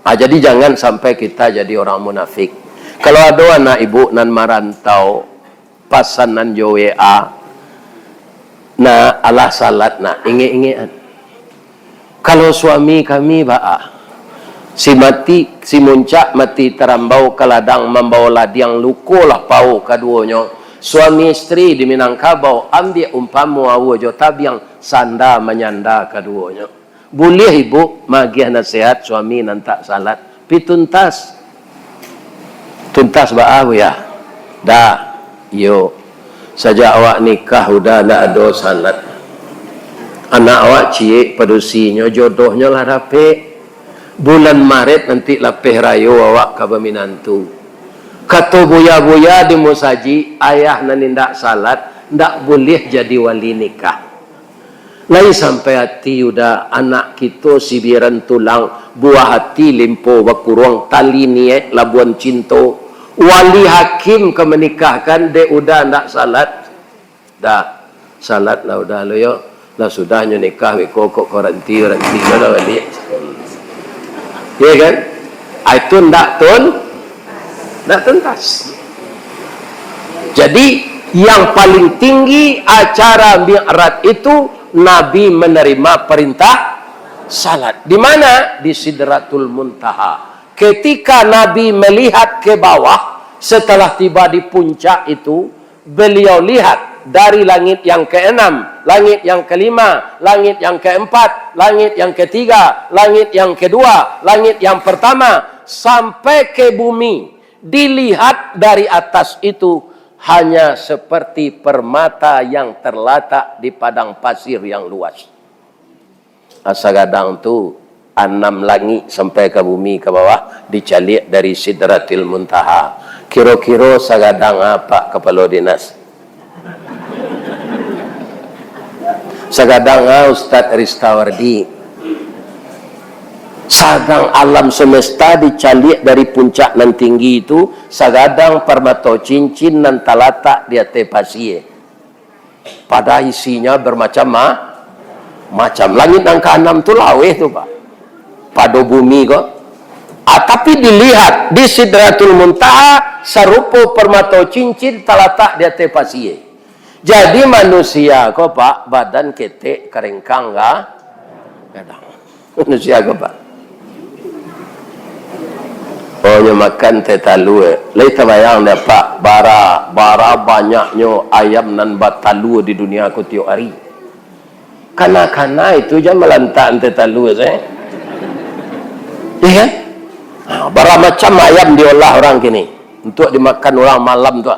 Ah, jadi jangan sampai kita jadi orang munafik. Kalau ado anak ibu nan marantau, pasanan jo W A, nah, alah salat, nah, ingek-ingekan. Kalau suami kami baa, si mati, si muncak mati tarambau ka ladang mambao ladiang, lukolah pao kaduonyo. Suami istri di Minangkabau, ambiak umpamo aua jo tabiang, sanda manyanda kaduonyo. Buliah ibu magiah nasihat suami nan tak salat? Pi tuntas. Tuntas baa, Buya? Dah. Iyo. Sajak awak nikah udah ndak ado salat. Anak awak ciek padusinyo, jodohnyo lah dapek. Bulan Maret nanti lapeh rayo awak ka baminantu. Kato buya-buya di musajik, ayah nan indak salat, ndak buliah jadi wali nikah. Lai sampai ati udah anak kito sibiran tulang, buah ati limpo bakuruang, tali niaik labuan cinto. Wali hakim ka manikahkan, dek udah ndak salat. Dah, salat lah udah lo yo. Lah sudah nyo nikah beko kok koranti, koranti lo dah baliak. Iya kan? Ah, itu ndak tun-, ndak tuntas. Jadi, yang paling tinggi acara Mi'raj itu, Nabi menerima perintah salat. Di mana? Di Sidratul Muntaha. Ketika Nabi melihat ke bawah, setelah tiba di puncak itu, beliau lihat dari langit yang keenam, langit yang kelima, langit yang keempat, langit yang ketiga, langit yang kedua, langit yang pertama, sampai ke bumi. Dilihat dari atas itu hanya seperti permata yang terletak di padang pasir yang luas. Sagadang tu, anam langik sampai ka bumi ka bawah, dicaliak dari Sidratil Muntaha. Kiro-kiro sagadang a, Pak Kapalo Dinas? Sagadang a, Ustaz Ristawardi? Sagadang alam semesta dicaliak dari puncak nan tinggi itu, sagadang parmato cincin nan talatak di ateh pasie. Pada isinya bermacam ma-, macam. Langit nan kaanam tu laweh tu, Pak. Pado bumi ko. Ah, tapi dilihat di Sidratul Muntaha, sarupo parmato cincin talatak di ateh pasie. Jadi manusia ko, Pak, badan ketek, karengkang ga-, gadang. Manusia ko, Pak. Oh, nyo makan teh talua. Lai tabayang dek Apak, bara, bara banyaknyo ayam nan batalua di dunia ko tiok ari. Kana-kana itu jan malantak teh talua se. Iya kan? Ha, bara macam ayam diolah urang kini untuak dimakan urang malam tu.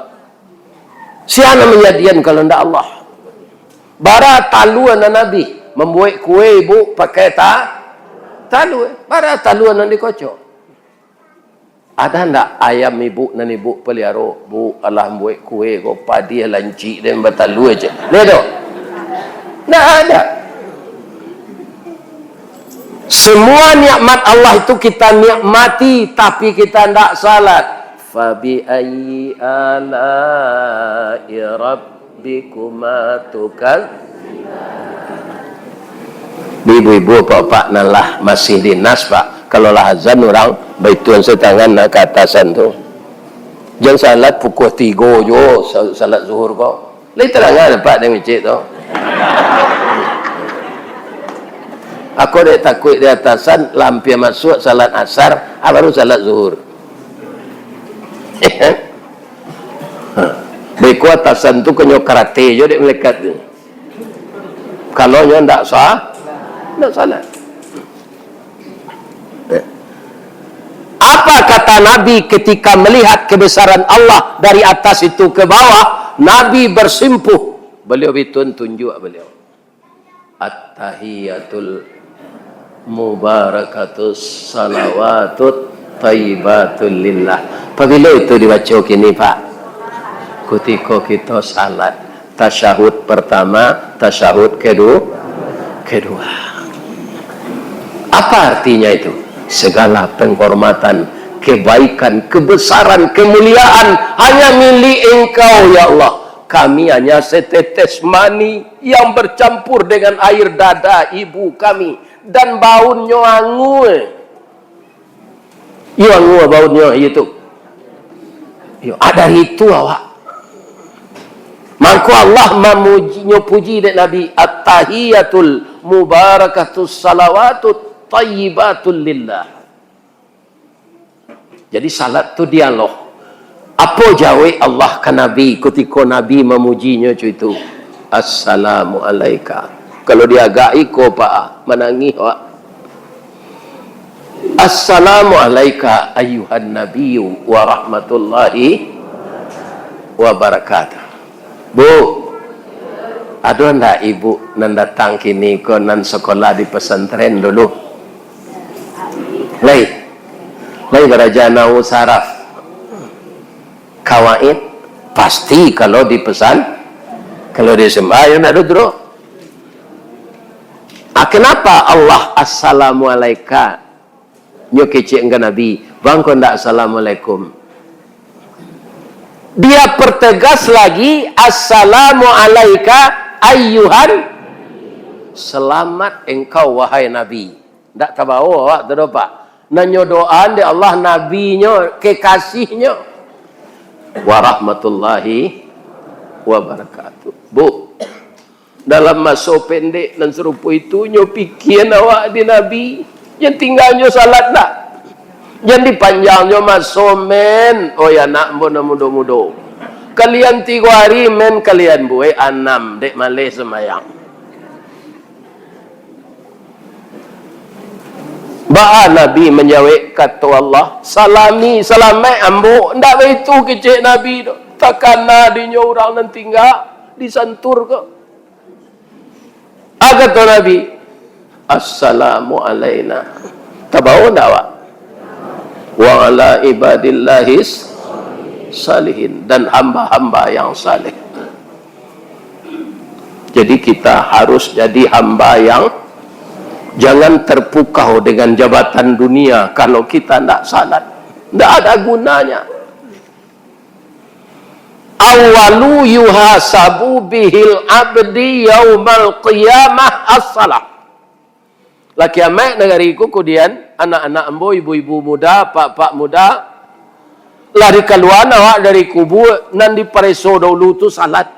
Sia nan manjadian kalau ndak Allah? Bara talua nan abih, mambuek kue ibu pakai ta-, talua. Bara talua nan dikocok. Ada ndak ayam ibu nan ibu paliaro? Bu, alah mambuek kue ko, padiah lancik den batalua, cek. Ndak ado. Ndak ada. Semua nikmat Allah itu kita nikmati, tapi kita ndak salat. Fabi ayyi ala'i rabbikuma tukaz-, Ibu-ibu, apak-apak nan lah masih dinas, Pak. Kalau lah azan urang, baituan satangan nak ka atasan tu. Jan salat pukua tigo juo, sa-, salat zuhur ko. Lai tadangan, Pak, dek micik tu. Ako dek takuik di atasan, lah ampia masuak salat asar, ah, baru salat zuhur. Beko atasan tu kanyo karate jo dek malaikat tu. Kalau nyo ndak sah, ndak salat. Apa kata Nabi ketika melihat kebesaran Allah dari atas itu ke bawah? Nabi bersimpuh. Beliau itu tunjuk beliau. At-tahiyatul mubarakatus salawatut thayyibatul lillah. Pabilo itu dibaco kini, Pak? Kutiko kito salat. Tasyahud pertama, tasyahud kedu-, kedua. Apa artinya itu? Segala penghormatan, kebaikan, kebesaran, kemuliaan hanya milik Engkau, ya Allah. Kami hanya setetes mani yang bercampur dengan air dada ibu kami, dan baunnyo angua. Iyo, angua baunnyo, iyo tu. Iyo, ah, dari itu awak. Mangko Allah mamuji, nyo puji dek Nabi, "At-tahiyatul mubarakatus salawatut thayyibatul lillah." Jadi, salat tu dialog. Apo jawek Allah ka Nabi kutiko Nabi mamujinyo co itu? "Assalamu alaika." Kalau diagak iko, Pak, manangih, Pak. "Assalamu alaika ayyuhan nabiyyu wa rahmatullahi wa barakatuh." Bu, ado ndak ibu nan datang kini ko nan sekolah di pesantren dulu? Lai. Lai baraja nahwu saraf. Kawaid pasti kalau di pesan-, kalau di sembahyang nak duduk. Ah, kenapa Allah assalamualaika? Nyo kecek ka Nabi, bang ko ndak assalamualaikum. Dia pertegas lagi, "Assalamu alaika ayyuhan," selamat engkau wahai Nabi. Ndak tabawo awak tu doh, Pak. Nan nyo doaan dek Allah, Nabi-Nyo, kekasih-Nyo. Warahmatullahi wabarakatuh. Bu, dalam maso pendek nan sarupo itu, nyo pikian awak di Nabi, jan tingganyo salat ndak? Jan dipanjangnyo maso, men. Oi, anak ambo nan mudo-mudo. Kalian tigo hari, men, kalian buek anam, dek maleh sambayang. Baa Nabi manjawek, kato Allah, "Salami, salamaik ambo." Ndak baitu kecek Nabi tu. Takana dinyo urang nan tingga, disantur ko. Ah, kato Nabi, "Assalamu alaina." Tabawo ndak awak? "Wa ala ibadillahis salihin." Dan hamba-hamba yang saleh. Jadi, kita harus jadi hamba yang jangan terpukau dengan jabatan dunia. Kalau kita ndak salat, ndak ada gunanya. "Awwalu yuhasabu bihil abdi yaumal qiyamah as-salah." Lah kiamaik nagari ko, kudian, anak-anak ambo, ibu-ibu muda, pak-pak muda, lah dikaluaan awak dari kubua, nan dipareso daulu tu salat.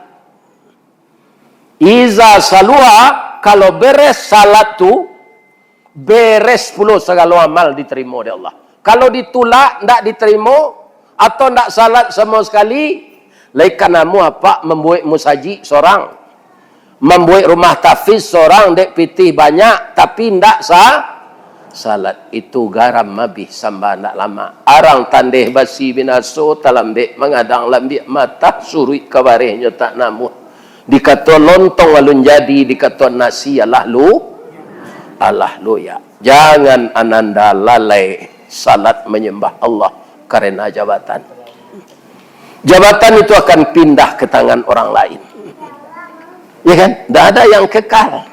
Iza saluha, kalau beres salat tu, beres pulo sagalo amal ditarimo dek Allah. Kalau ditulak, ndak ditarimo, atau ndak salat samo sakali, lai ka namuah apak mambuek musajik sorang, mambuek rumah tahfiz sorang, dek pitih banyak, tapi ndak sa-, salat. Itu garam abih samba ndak lamak. Arang tandeh basi binaso, talambek mangadang lambiak matah, suruik ka barehnyo tak namuah. Dikato lontong alun jadi, dikato nasi alah lu-, alah luyak. Jangan ananda lalai salat manyambah Allah karena jabatan. Jabatan itu akan pindah ke tangan orang lain. Ya kan? Ndak ada yang kekal.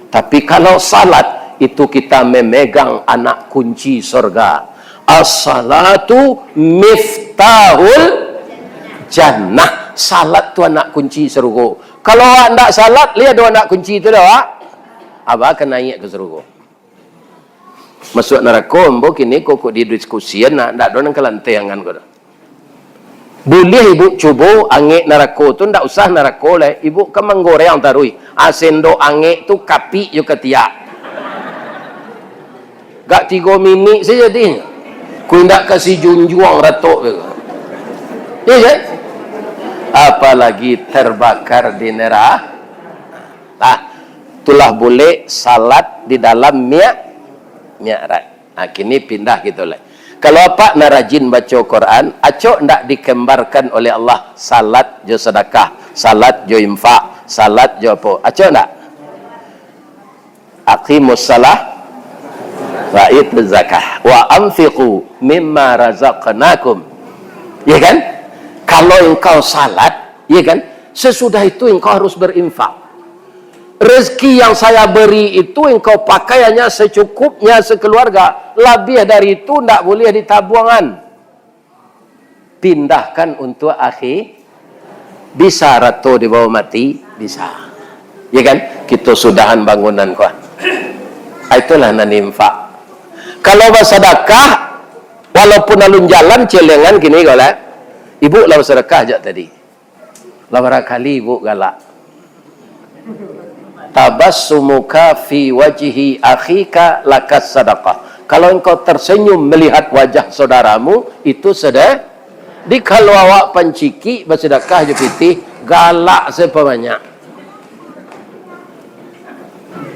Tapi kalau salat, itu kita memegang anak kunci surga. As-salatu miftahul jannah. Salat tu anak kunci surga. Kalau awak ndak salat, lai ado anak kunci tu doh, awak. Abah akan naiak ka surga. Masuak narako, ambo kini ko, kok didiskusian, nah, ndak ado nan ka lanteh angan ko doh. Buliah ibu cubo angek narako tu, ndak usah narako lai. Ibu ka manggoreang taruih. Ah, sendok angek tu kapik jo katiak. Gak tigo minik sajo jadi. Ku indak kasi junjuang ratok tu. Iya kan? Apalagi terbakar di neraka. Nah, itulah bulek salat di dalam mia-, mi'raj. Nah, kini pindah kito lai. Kalau apak nak rajin baco Quran, acok ndak dikembarkan oleh Allah salat jo sadakah, salat jo infak, salat jo apo? Acok ndak? Aqimus salah wa ituz zakah wa anfiqu mimma razaqnakum. Ya kan? Kalau engkau salat, ya kan? Sesudah itu engkau harus berinfak. Rezeki yang saya beri itu engkau pakai hanya secukupnya sekeluarga. Labiah dari itu ndak boleh ditabuangan. Pindahkan untuk akhi-, bisa rato dibawa mati, bisa. Ya kan? Kito sudahan bangunan ko. Ah, itulah nan infak. Kalau basadakah, walaupun alun jalan, celengan kini ko lah. Ibu lah basadakah jak tadi. Lah barakali ibu galak. Tabassumuka fi wajhi akhika lakas sadaqah. Kalau engkau tersenyum melihat wajah saudaramu, itu sedekah. Di kalau awak pancikik basedekah jo pitih, galak sapabanyak.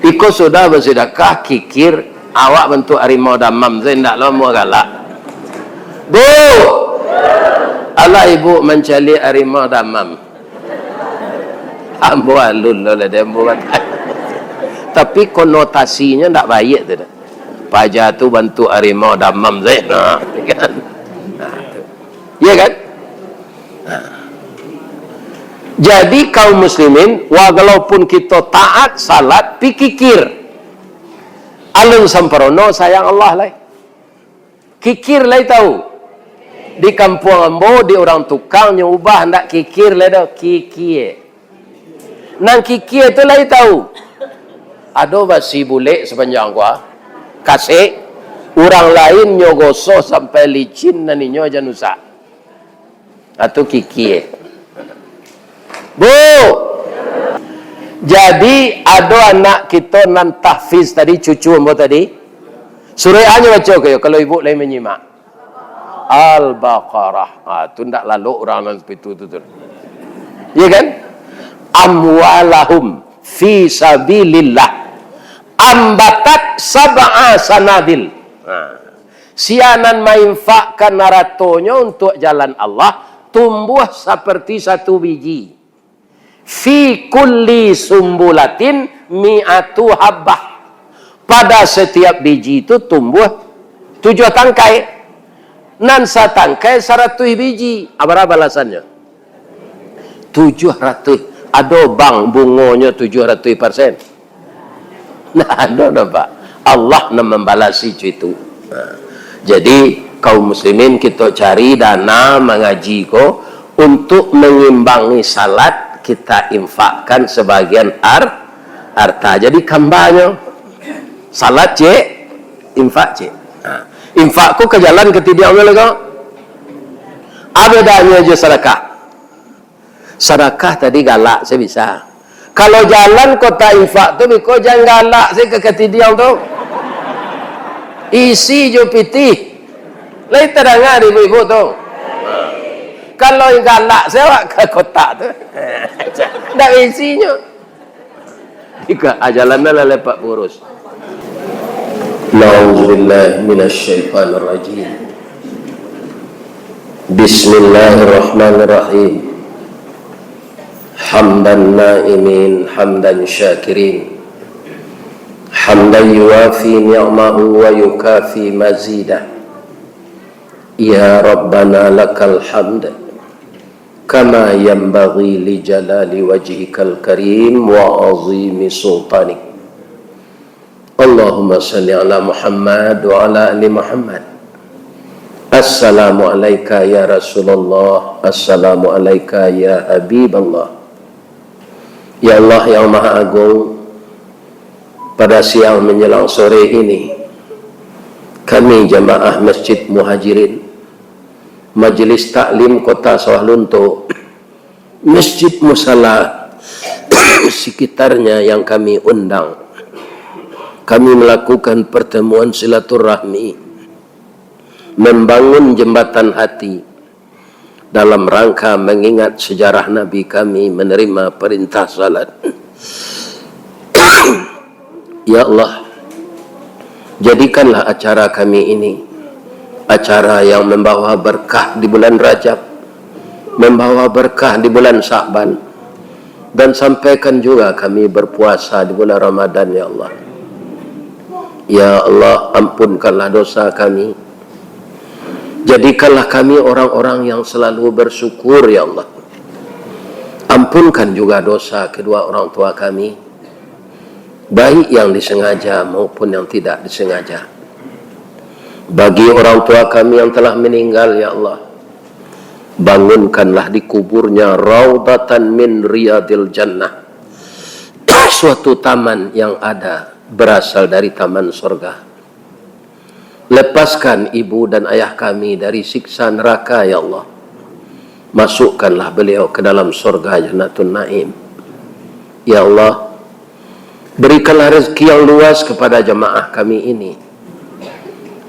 Iko sudah basidakah, kikir, awak bantuak harimau damam, saya indak lo amuah galak. Bu! Alah ibu mancaliak harimau damam. Ambo alun lo lah dek ambo batai. Tapi konotasinyo ndak baiak tu dah. Paja tu bantuak harimau damam, saya. Nah, kan? Nah, tu. Iya kan? Nah. Jadi, kaum muslimin, walaupun kito taat, salat, pi kikir. Alun samparono, sayang Allah lai. Kikir lai tahu. Di kampuang ambo, di urang tukang, nyo ubah, ndak kikir lai doh, kikie. Nan kikie tu lai tahu. Ado basi bulek sapanjang ko, kasek, urang lain nyo gosok sampai licin, nan inyo jan usak. Atu kikie. Bu! Jadi, ado anak kito nan tahfiz tadi, cucu ambo tadi. Surek anyo baco ka iyo, kalau ibu lai manyimak. Al-Baqarah. Ah, tu ndak lalok urang nan sapitu tu, tu. Iya kan? Amwalahum fi sabilillah. Ambatat sab'a sanabil. Ha. Sia nan mainfakkan aratonyo untuak jalan Allah, tumbuah saperti satu biji. Fi kulli sumbulatin mi'atu habbah. Pada setiap biji tu tumbuah tujuh tangkai. Nan satangkai saratuih biji. Abara balasannyo? Tujuh ratuih. Ado bank bungonyo tujuh ratuih persen? Nah, ado nampak. Allah nan mambalasi cuitu. Nah, jadi, kaum muslimin, kito cari dana mangaji ko untuk mangimbangi salat, kita infakkan sabagian har-, harta. Jadi, kambanyo, salat ciek, infak ciek. Nah, infak ko ka jalan ka tidiang tu lai ko. Apo bedanyo jo sadakah? Sadakah tadi galak se bisa. Kalau jalan kota infak tu, biko jan galak se ka katidiang tu. Isi jo pitih. Lai tadanga dek ibu-ibu tu? Kalau galak se awak ka kotak tu. Ndak isinyo. Ika, ah, jalan lah lepak purus. Na'udzubillahi minasyaitonirrajim. Bismillahirrahmanirrahim. Hamdan na'imin, hamdan syakirin. Hamdan yuwafi ni'mahu wa yukafi mazidah. Ya Rabbana lakal hamd, kama yanbaghi li jalali wajhikal karim wa azimi sultanik. Allahumma salli ala Muhammad wa ala ali Muhammad. Assalamu alaika ya Rasulullah, assalamu alaika ya Habiballah. Ya Allah yang Maha Agung, pada siang menjelang sore ini, kami jamaah Masjid Muhajirin, Majelis Taklim Kota Sawah Lunto, Masjid Musala sekitarnya yang kami undang, kami melakukan pertemuan silaturahmi, membangun jembatan hati, dalam rangka mengingat sejarah Nabi kami menerima perintah salat. Ya Allah, jadikanlah acara kami ini acara yang membawa berkah di bulan Rajab, membawa berkah di bulan Sya'ban, dan sampaikan juga kami berpuasa di bulan Ramadan, ya Allah. Ya Allah, ampunkanlah dosa kami. Jadikanlah kami orang-orang yang selalu bersyukur, ya Allah. Ampunkan juga dosa kedua orang tua kami, baik yang disengaja maupun yang tidak disengaja. Bagi orang tua kami yang telah meninggal, ya Allah, bangunkanlah di kuburnya raudatan min riyadil jannah, suatu taman yang ada berasal dari taman sorga. Lepaskan ibu dan ayah kami dari siksa neraka, ya Allah. Masukkanlah beliau ke dalam sorga Jannatun Naim. Ya Allah, berikanlah rezeki yang luas kepada jamaah kami ini,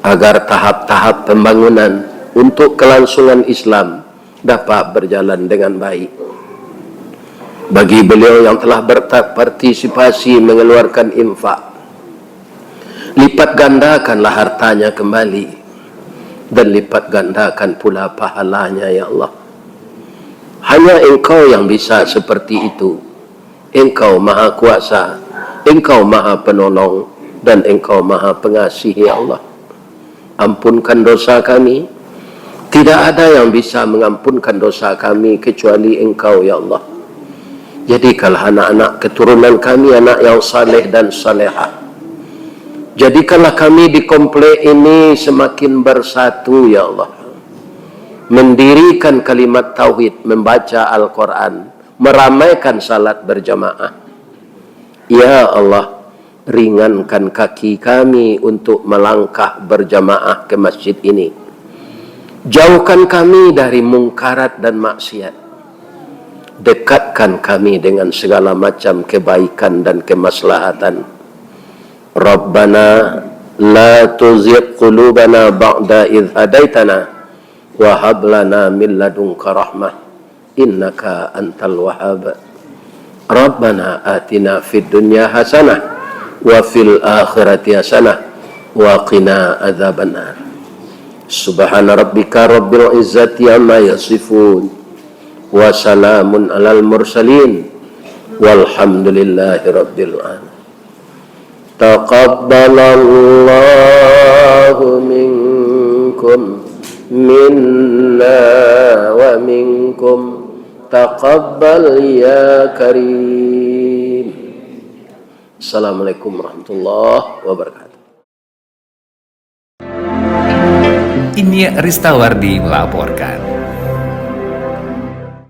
agar tahap-tahap pembangunan untuk kelangsungan Islam dapat berjalan dengan baik. Bagi beliau yang telah berpartisipasi mengeluarkan infak, lipat gandakanlah hartanya kembali, dan lipat gandakan pula pahalanya, ya Allah. Hanya Engkau yang bisa seperti itu. Engkau Maha Kuasa, Engkau Maha Penolong, dan Engkau Maha Pengasih, ya Allah. Ampunkan dosa kami. Tidak ada yang bisa mengampunkan dosa kami kecuali Engkau, ya Allah. Jadikanlah anak-anak keturunan kami anak yang saleh dan salehah. Jadikanlah kami di komplek ini semakin bersatu, ya Allah. Mendirikan kalimat tauhid, membaca Al-Quran, meramaikan salat berjamaah. Ya Allah, ringankan kaki kami untuk melangkah berjamaah ke masjid ini. Jauhkan kami dari mungkarat dan maksiat. Dekatkan kami dengan segala macam kebaikan dan kemaslahatan. Rabbana la tuzigh qulubana ba'da idh hadaitana wa hab lana min ladunka rahmah innaka antal wahhab. Rabbana atina fid dunya hasanah wa fil akhirati hasanah wa qina adzabannar. Subhana rabbika rabbil izzati amma yasifun. Wa salamun alal mursalin. Walhamdulillahi rabbil alamin. Taqabbalallahu minkum, minna wa minkum. Taqabbal ya Karim. Assalamualaikum warahmatullahi wabarakatuh. Inyiak Ristawardi melaporkan.